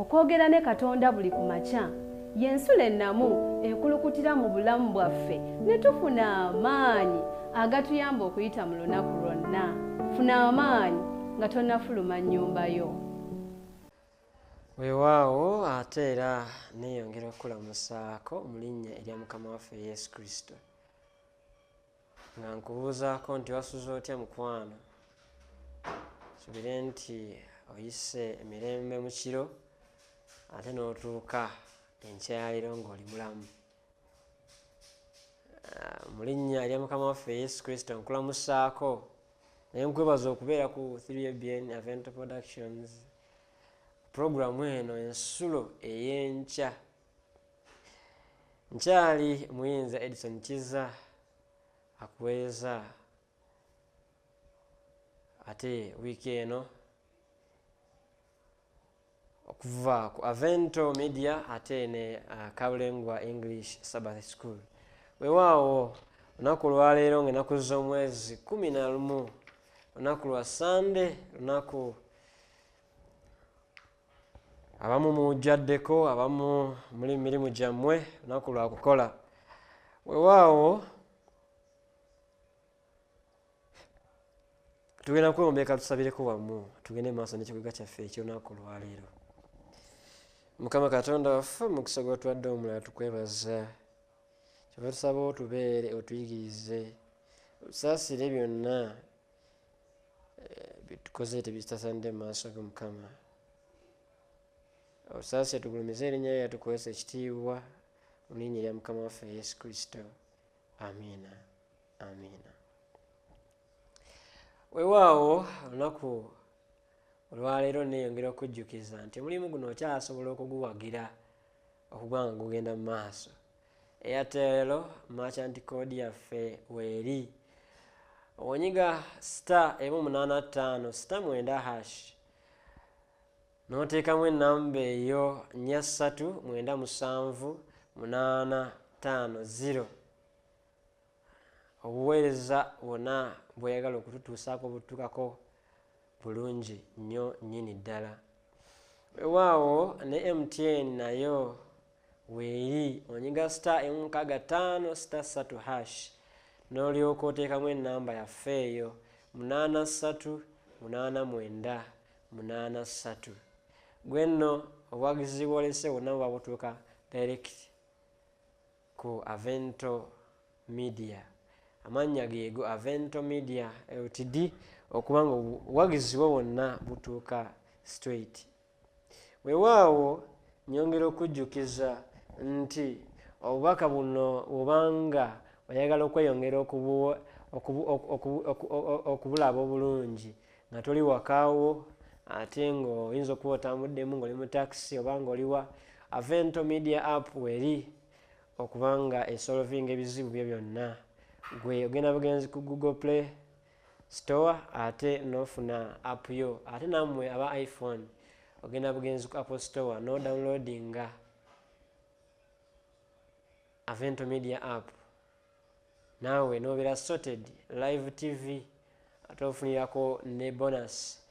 Okwogera ne Katonda buli ku makya y'ensulo ennamu ekulukutira mu bulamu bwaffe ne tufuna amaanyi agatuyamba okuyita mu lunaku lwonna. Funa amaanyi nga tonnafuluma nnyumba yo. Weewaawo ate era neeyongera okukulamusaako mu linnya erya Mukama waffe Yesu Kristo. Nga nkubuuzaako nti wasuze otya mukwano? Subire nti oyise emirembe mu kiro ate n'otuuka enkyaliro ng'oli mulamu. Mu linnya erya Mukama waffe Yesu Kristo nkulamusaako naye nkwebaza okubeera ku 3ABN Avento Productions puroguramu eno ensulo ey'enkya. Nkyali Muyinza Edison Kiza akuweereza ate wiiki eno okuva ku Avento Media ate ne Kabulengwa English Sabbath School. Weewaawo olunaku olwaleero ng'ennaku z'omwezi 11 lunaku lwa Sande, lunaku abamu mujjaddeko, abamu muli mirimu gyammwe, lunaku lwa kukola. Weewaawo tugenda kwewombeka tusabireko wamu tugende maaso n'ekibuga kyaffe eky'olunaku olwaleero. Mukama Katonda waffe, omukisa gw'otuwadde omulala tukwebaza. Kyova tusaba otubeere, otuyigirize, otusaasire byonna byetukoze tebitasaanidde mu maaso go Mukama. Otusaasire tugulumize erinnya lyo tukuweesa ekitiibwa mu linnya erya Mukama waffe Yesu Kristo. Amiina, amiina. Weewaawo olunaku olwaleero neeyongera okujjukiza nti omulimu guno okyasobola okuguwagira okuba nga gugenda mu maaso. Airtel merchant code yaffe weeri. Onyiga star 185 star 9 hash n'oteekamu ennamba eyo 4 3 9 7 5 0. Obuweereza bwonna bw'oyagala okututuusaako butuukako bulungi nnyo nnyini ddala. Weewaawo ne MTN nayo weeri. Onyiga star 165 star 3 hash n'olyoka oteekamu ennamba yaffe eyo 8 3 8 9 8 3. Gwe nno obuwagizi bw'olese bwonna buba butuuka direct ku Avento Media. Amannya geego Avento Media Ltd, okuba nga obuwagizi bwo bwonna butuuka straight. Weewaawo nnyongera okujjukiza nti obubaka buno bw'obanga oyagala okweyongera okubulaba obulungi nga toli wakaawo ate ng'oyinza okuba otambuddemu ng'oli mu takisi oba ng'oliwa, Avento Media app weeri okuba nga esolvinga ebizibu byo byonna. Gwe ogenda bugenzi ku Google Play Store ate n'ofuna app yo, ate nammwe aba iPhone ogenda bugenzi ku Apple Store no downloadinga Avento Media app, naawe n'obeera sorted live TV ate ofunirako ne bonus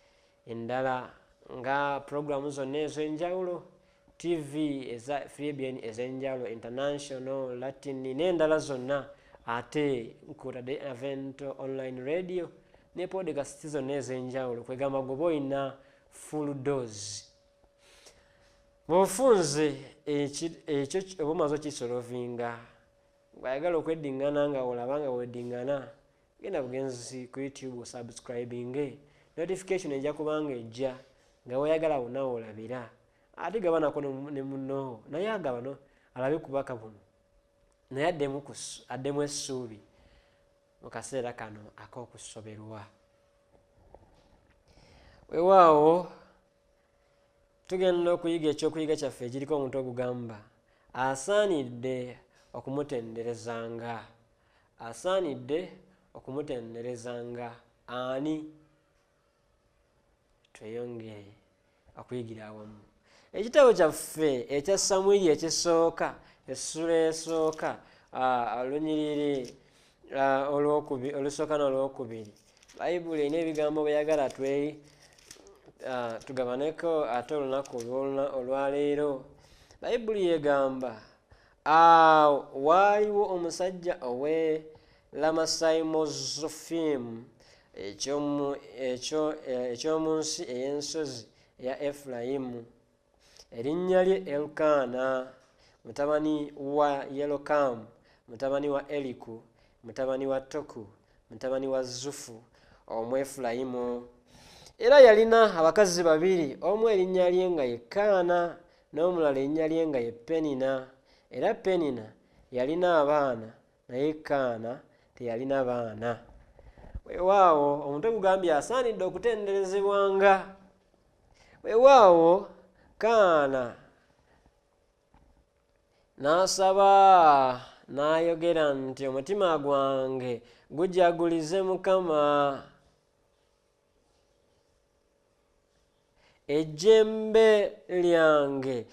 endala nga programu zonna ez'enjawulo, TV eza 3ABN ez'enjawulo, international, Latin n'endala zonna, ate nkutadde Avento online radio ne podcast zonna ez'enjawulo. Kwegamba gwoba olina full dose bw'ofunze ekyo oba omaze okisolovinga, bw'ayagala okweddiŋŋana nga olaba nga weddiŋŋana, genda bugenzi ku YouTube osubscribinge, notification ejja kubanga ejja nga weeyagala wonna woolabira. Ate gabanako ne munno naye agabano alabe kubaka buno naye addemu essuubi mu kaseera kano ak'okusoberwa. Weewaawo tugenda okuyiga ekyokuyiga kyaffe ekiriko omuntu ogugamba asaanidde okumutenderezanga. Asaanidde okumutenderezanga ani? Tweyongere okuyigira awamu. Ekitabo kyaffe ekya Samwiri ekisooka, essula esooka, olunyiriri olusooka n'olwokubiri. Bayibuli erina ebigambo byeyagala Tugabaneko ate olunaku olwaleero. Bayibuli egamba, awo waaliwo omusajja ow'e Lamasayimozofimu eky'omu nsi ey'ensozi eya Efulayimu, erinnya lye Elukaana, mutabani wa Yerokamu, mutabani wa Eriku, mutabani wa Toku, mutabani wa Zufu Omwefulayimu. Era yalina abakazi babiri, omu erinnya lye nga ye Kaana, n'omulala erinnya lye nga ye Penina. Era Penina yalina abaana, naye Kaana teyalina baana. Weewaawo omutwe gugambye asaanidde okutenderezebwanga. Weewaawo Kaana n'asaba n'ayogera nti, omutima gwange gujagulize Mukama, ejjembe lyange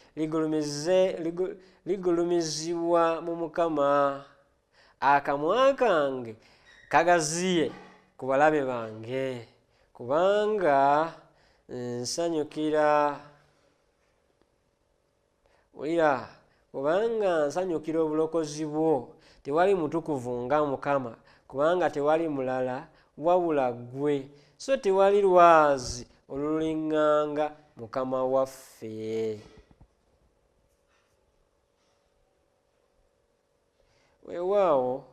ligulumizibwa mu Mukama, akamwa kange kagaziye ku balabe bange, kubanga nsanyukira wulira, kubanga nsanyukira obulokozi bwo. Tewali mutukuvu nga Mukama, kubanga tewali mulala wabula ggwe, so tewali lwazi oluliŋŋanga Mukama waffe. Weewaawo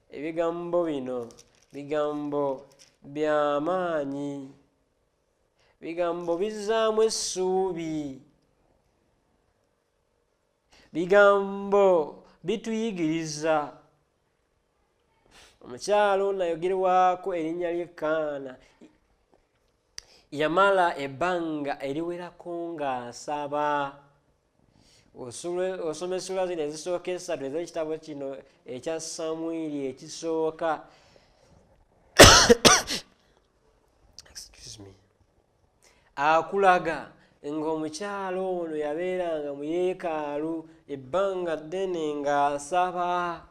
ebigambo bino bigambo by'amaanyi, bigambo bizzaamu essuubi, bigambo bituyigiriza. Omukyalo ono ayogerwako erinnya ly'e Kaana yamala ebbanga eriwerako ng'asaba. Osoma essula zino ezisooka esatu ez'ekitabo kino ekya Samwiri ekisooka. Excuse me. Akulaga ng'omukyalo ono yabeeranga mu yeekaalu ebbanga ddene ng'asaba.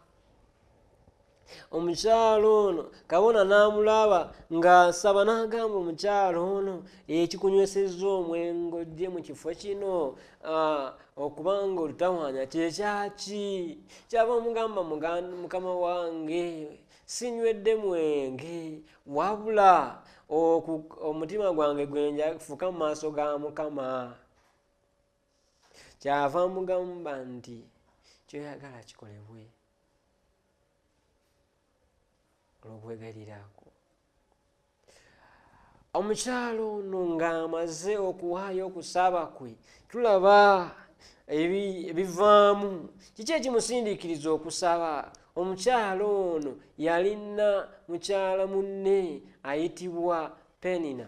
Omukyalo ono kabona n'amulaba ng'asaba, n'agamba omukyalo ono, ekikunywesezza omwenge ojje mu kifo kino, okubanga olutawaanya kyekyaki? Kyava omugamba, mukama wange, sinywedde mwenge, wabula omutima gwange gwenjafuka mu maaso ga Mukama. Kyava amugamba nti kyoyagala kikolebwe olw'okwegayirirako. Omukyalo ono ng'amaze okuwaayo okusaba kwe, tulaba ebivaamu. Kiki ekimusindiikiriza okusaba? Omukyalo ono yalina mukyala munne ayitibwa Penina,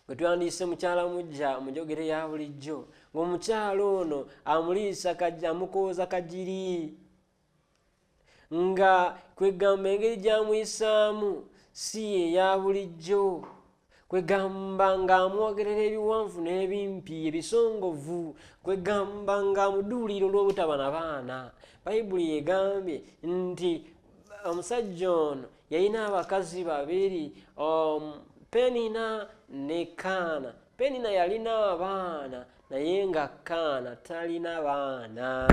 gwe twandiise mukyala mujja mu njogera eya bulijjo, ng'omukyalo ono amuliisa amukooza kagiri, nga kwegamba engeri gy'amuyisaamu si eya bulijjo, kwegamba ng'amwogerera ebiwanvu n'ebimpi ebisongovu, kwegamba ng'amuduulira olw'obutaba na baana. Bayibuli egambye nti omusajja ono yalina abakazi babiri, Penina ne Kaana. Penina yalina abaana, naye nga Kaana talina baana,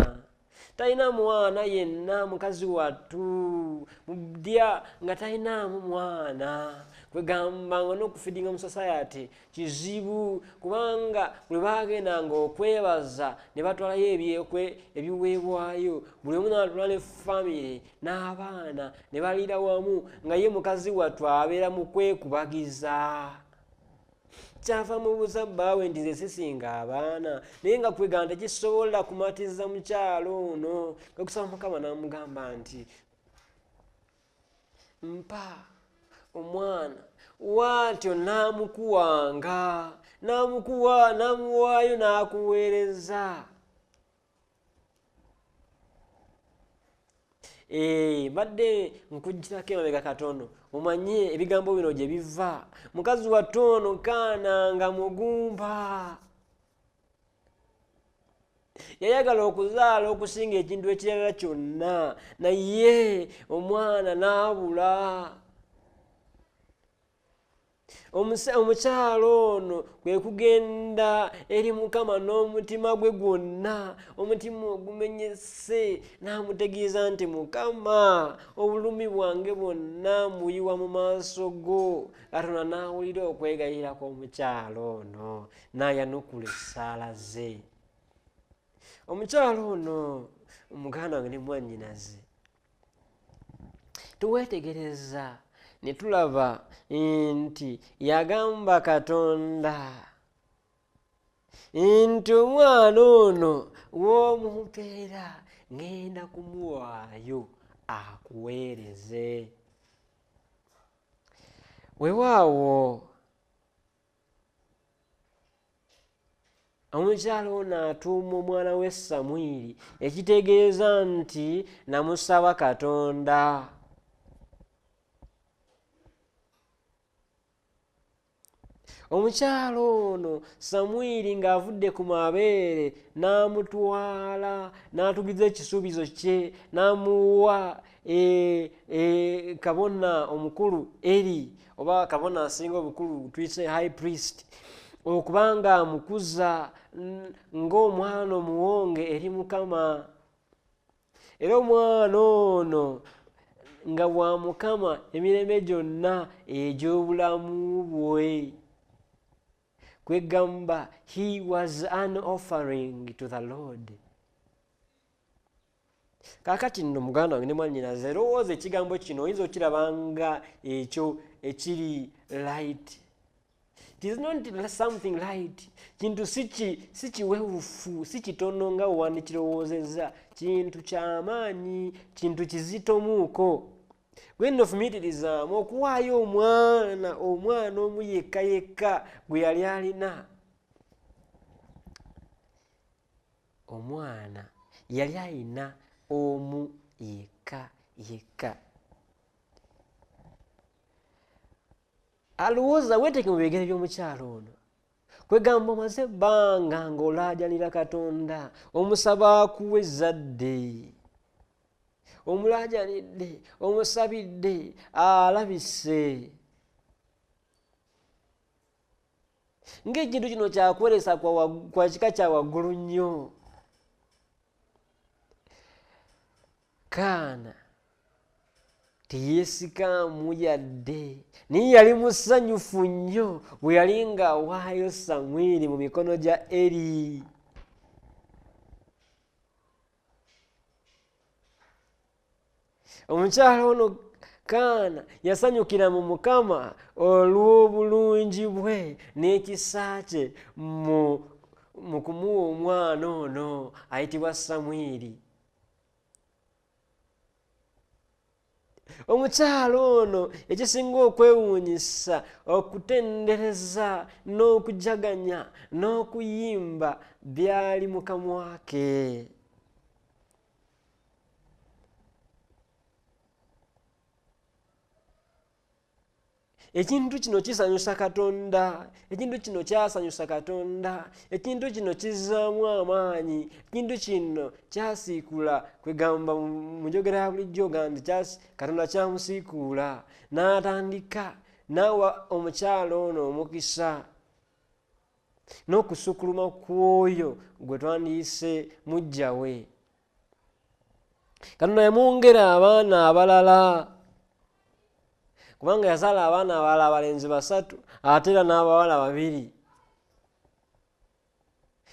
talina mwana yenna. Mukazi wattu mudya nga talinaamu mwana, kwegamba nga n'okufidinga mu society kizibu, kubanga bwe bagendanga okwebaza ne batwalayo ebiweebwayo, buli omu n'atula ne famire n'abaana ne baliira wamu, nga ye mukazi wattu abeera mu kwekubagiza. Kyava mubuuza bbaawe nti nze sisinga abaana, naye nga kwegamba tekisobola kumatiza mukyalo ono. Nga kusaba Mukama n'amugamba nti mpa omwana, waatyo n'amukuwanga, n'amukuwa, n'amuwaayo n'akuweereza. Mbadde nkugirako emabega katono omanye ebigambo bino gye biva. Mukazi wattu ono Kaana nga mugumba, yayagala okuzaala okusinga ekintu ekirala kyonna, naye omwana n'abula. Omukyalo ono kwe kugenda eri Mukama n'omutima gwe gwonna, omutima ogumenyese, n'amutegeeza nti Mukama, obulumi bwange bwonna mbuyiwa mu maaso go. Katonda n'awulira okwegayirira kw'omukyalo ono, n'ayanukula essaala ze. Omukyalo ono muganda wange ne mwannyinaze, tuweetegereza ne tulaba nti yagamba Katonda nti omwana ono w'omumpeera ngenda kumuwaayo akuweereze. Weewaawo omukyala ono atuuma omwana we Samwiri, ekitegeeza nti namusaba Katonda. Omukyala ono Samwiri ng'avudde ku mabeere n'amutwala n'atugiza ekisuubizo kye, n'amuwa kabona omukulu Eri, oba kabona asinga obukulu tuyise high priest, okubanga amukuza ng'omwana omuwonge eri Mukama. Era omwana ono nga bwa Mukama emirembe gyonna egy'obulamu bwe. Kwegamba he was an offering to the Lord. Kaakati nno muganda wange ne mwannyinaze, lowooza ekigambo kino oyinza okiraba nga ekyo ekiri light. It is not something light. Kintu si kiwewufu, si kitono nga wewandikirowoozezza. Kintu ky'amaanyi, kintu kizitomuuko. Gwe nno fumiitirizaamu okuwaayo omwana omu yekka yekka gwe yali alina. Omwana yali alina omu yekka yekka. Alowooza weeteeke mu bigere by'omukyalo ono. Kwegamba omaze ebbanga ng'olaajanira Katonda, omusaba akuwe ezzadde. Omulaajanidde, omusabidde, alabise. Ng'ekintu kino kyakweresa kwa kika kya waggulu nnyo. Kaana teyeesikaamu yadde, naye yali musanyufu nnyo bwe yali ng'awaayo Samwiri mu mikono gya Eri. Omukyala ono Kaana yasanyukira mu Mukama olw'obulungi bwe n'ekisa kye mu kumuwa omwana ono ayitibwa Samwiri. Omukyala ono ekisinga okwewuunyisa, okutendereza n'okujaganya n'okuyimba byali mu kamwa ke. Ekintu kino kisanyusa Katonda, ekintu kino kyasanyusa Katonda, ekintu kino kizzaamu amaanyi, ekintu kino kyasiikula, kwegamba mu njogera ya bulijjo ogamba nti Katonda kyamusiikuula, n'atandika n'awa omukyala ono omukisa n'okusukuluma kw'oyo gwe twandiyise muggya we. Katonda yamwongera abaana abalala, kubanga yazaala abaana abalala abalenzi 3 ate era n'abawala 2.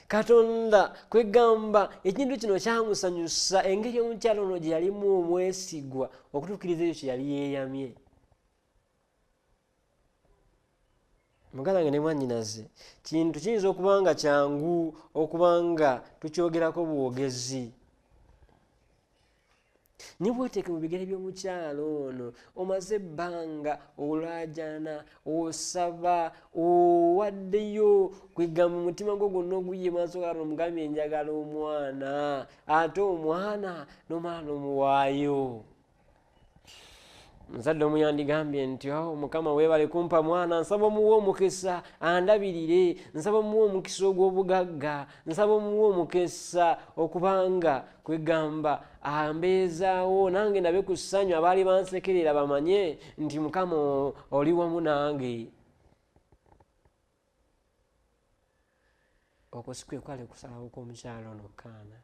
Katonda kwegamba ekintu kino kyamusanyusa engeri omukyala ono gye yalimu omwesigwa okutuukiriza ekyo kye yali yeeyamye. Muganda wange ne mwannyinaze, kintu kiyinza okuba nga kyangu okuba nga tukyogerako bwogezi. Ni bw'oteeke mu bigere by'omukyala ono, omaze ebbanga olaajana, osaba, owaddeyo, kwegamba omutima gwo gwonna oguyiye mu maaso ga Katonda, omugambye njagala omwana, ate omwana n'omala n'omuwaayo. Omuzadde omu yandigambye nti, oh, Mukama weebale kumpa mwana, nsaba omuwe omukisa andabirire, nsaba omuwe omukisa ogw'obugagga, nsaba omuwe omukisa okubanga kwegamba ambeezaawo nange ndabe ku ssanyu, abaali bansekerera bamanye nti Mukama oli wamu nange. Okwo si kwe kwali okusalawo kw'omukyala ono Kaana.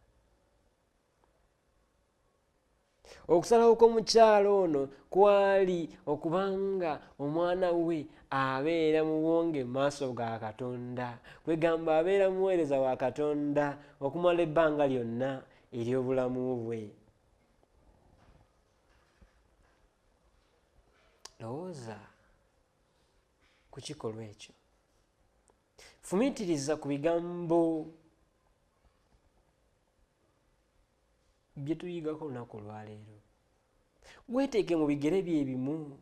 Okusalawo kw'omukyala ono kwali okubanga omwana we abeera muwonge mu maaso ga Katonda, kwegamba abeera muweereza wa Katonda okumala ebbanga lyonna ery'obulamu bwe. Lowooza ku kikolwa ekyo, fumiitiriza ku bigambo bye tuyigako olunaku olwaleero, weeteeke mu bigere bye ebimu.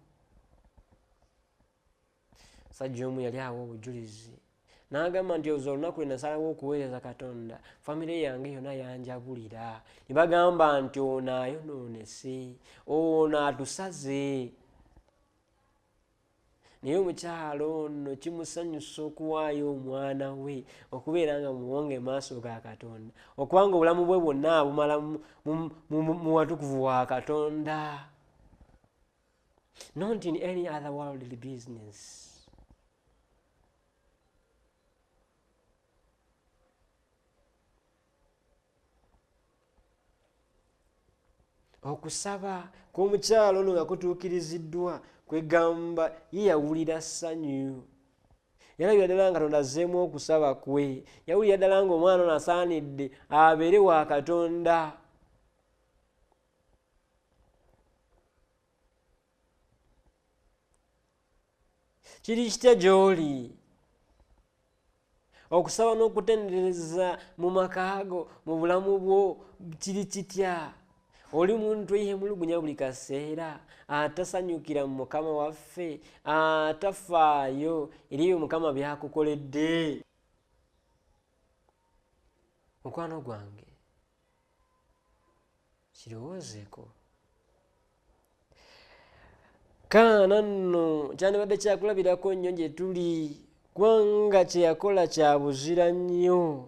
Musajja omu yali awa obujulizi n'agamba nti ozo olunaku lwe nasalawo okuweereza Katonda, famire yange yonna yanjabulira ne bagamba nti ono ayonoonese, ono atusaze. Naye omukyala ono kimusanyusa okuwaayo omwana we okubeera nga muwonge mu maaso ga Katonda, okubanga obulamu bwe bwonna abumala mu watukuvu wa Katonda, not in any other worldly business. Okusaba kw'omukyala ono nga kutuukiriziddwa, kwegamba ye yawulira ssanyu, yalabira ddala nga Katonda azzeemu okusaba kwe, yawulira ddala ng'omwana ono asaanidde abeere wa Katonda. Kiri kitya gy'oli okusaba n'okutendereza mu maka go, mu bulamu bwo? Kiri kitya? Oli muntu eyeemulugunya buli kaseera, atasanyukira mu Mukama waffe, atafaayo eri ebyo Mukama by'akukoledde? Mukwano gwange, kirowoozeeko. Kaana nno kyandibadde kyakulabirako nnyo gye tuli, kubanga kye yakola kya buzira nnyo,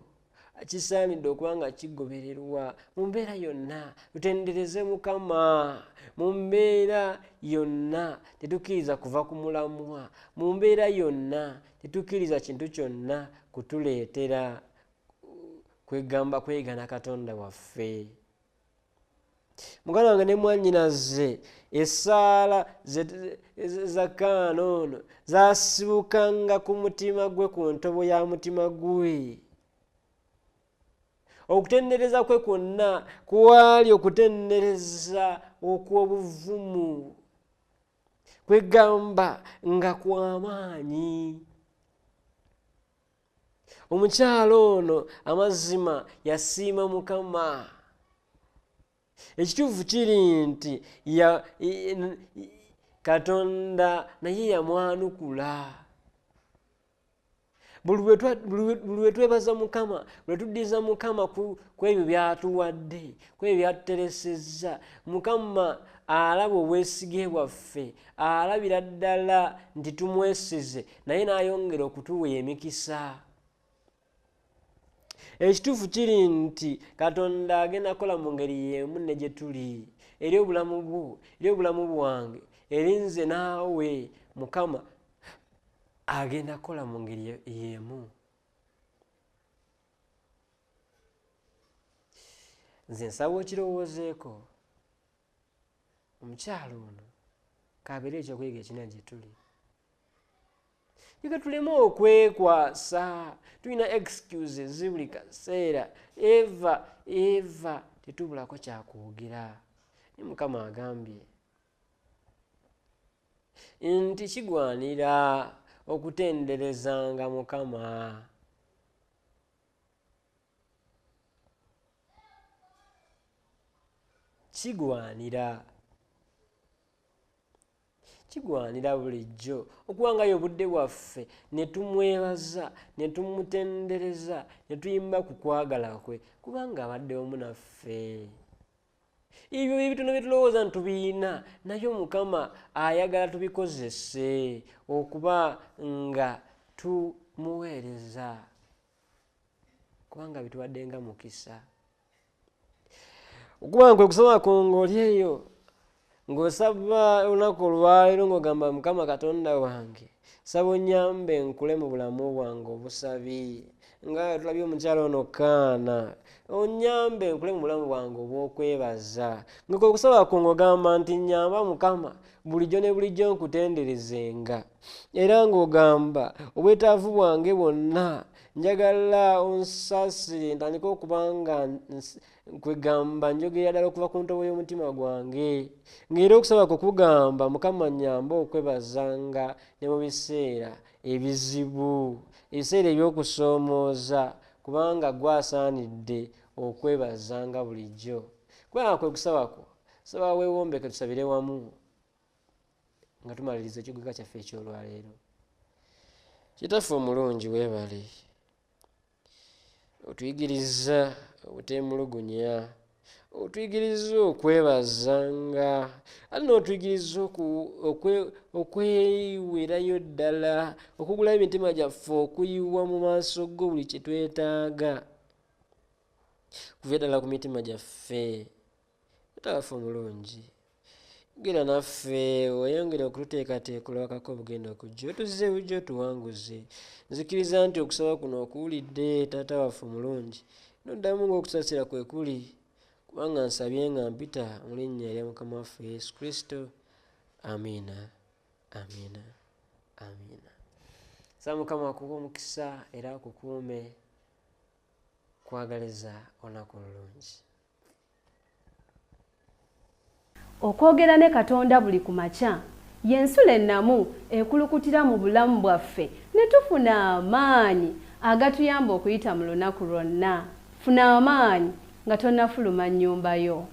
kisaanidde okuba nga kigobererwa mu mbeera yonna. Tutendereze Mukama mu mbeera yonna, tetukkiriza kuva ku mulamwa mu mbeera yonna, tetukkiriza kintu kyonna kutuleetera kwegamba kwegana Katonda waffe. Muganda wange ne mwannyinaze, essaala za Kaana ono zaasibukanga ku mutima gwe, ku ntobo ya mutima gwe. Okutendereza kwe kwonna kwali okutendereza okw'obuvumu, kwegamba nga kw'amaanyi. Omukyala ono amazima yasiima Mukama. Ekituufu kiri nti Katonda naye yamwanukula. Buli lwe twebaza Mukama, lwe tuddiza Mukama ku ebyo by'atuwadde, ku ebyo by'atuteresezza, Mukama alaba obwesige bwaffe, alabira ddala nti tumwesize, naye n'ayongera okutuwa emikisa. Ekituufu kiri nti Katonda agenda kukola mu ngeri y'emu ne gye tuli, eri obulamu bwo, eri obulamu bwange, eri nze naawe. Mukama agenda kukola mu ngeri y'emu. Nze nsaba okirowoozeeko. Omukyala ono k'abeere ekyokuyiga ekinene gye tuli. Leka tuleme okwekwasa, tulina excuses buli kaseera, eva tetubulako kyakwogera. Ne Mukama agambye nti kigwanira okutenderezanga Mukama. Kigwanira bulijjo okuwangayo obudde bwaffe ne tumwebaza, ne tumutendereza, ne tuyimba ku kwagala kwe, kubanga abadde omu naffe. Ebyo ebitono bye tulowooza nti tubiyina, naye Mukama ayagala tubikozese okuba nga tumuweereza, kubanga bituwadde nga mukisa. Okuba nga kwe kusaba kwo ng'oli eyo, ng'osaba olunaku olwaleero ng'ogamba Mukama Katonda wange, Saba onyambe nkule mu bulamu bwange obusabi nga tulabye omukyala ono Kaana. Onyambe nkule mu bulamu bwange obw'okwebaza, nga kwe kusaba kwo ng'ogamba nti nnyamba Mukama bulijjo ne bulijjo nkutenderezenga, era ng'ogamba obwetaavu bwange bwonna njagala onsaasire ntandike okuba nga kwegamba njogerera ddala okuva ku ntobo y'omutima gwange, ng'era okusaba kwe kugamba Mukama nnyambe okwebazanga ne mu biseera ebizibu, ebiseera eby'okusoomooza, kubanga gwasaanidde okwebazanga bulijjo. Kubanga kwe kusaba kwo, saba weewombeke tusabire wamu nga tumaliriza ekiggwa kyaffe eky'olwaleero. Kitaffe omulungi weebale, otuyigiriza obuteemulugunya, otuyigiriza okwebazanga, ate n'otuyigiriza okweweerayo ddala, okugulayo emitima gyaffe okuyiwa mu maaso go buli kye twetaaga kuva ddala ku mitima gyaffe. Taata waffe omulungi, gera naffe oyongere okututeekateeka olwakako obugenda okujja, otuzze bujja otuwanguze. Nzikiriza nti okusaba kuno okuwulidde taata waffe omulungi, noddamu ng'okusaasira kwe kuli, kubanga nsabye nga mpita mu linnya erya Mukama waffe Yesu Kristo. Amiina, amiina, amiina. Saba Mukama akuwe omukisa era akukuume, kwagaliza olunaku olulungi. Okwogera ne Katonda buli ku makya y'ensulo ennamu ekulukutira mu bulamu bwaffe ne tufuna amaanyi agatuyamba okuyita mu lunaku lwonna. Funa amaanyi nga tonnafuluma nnyumba yo.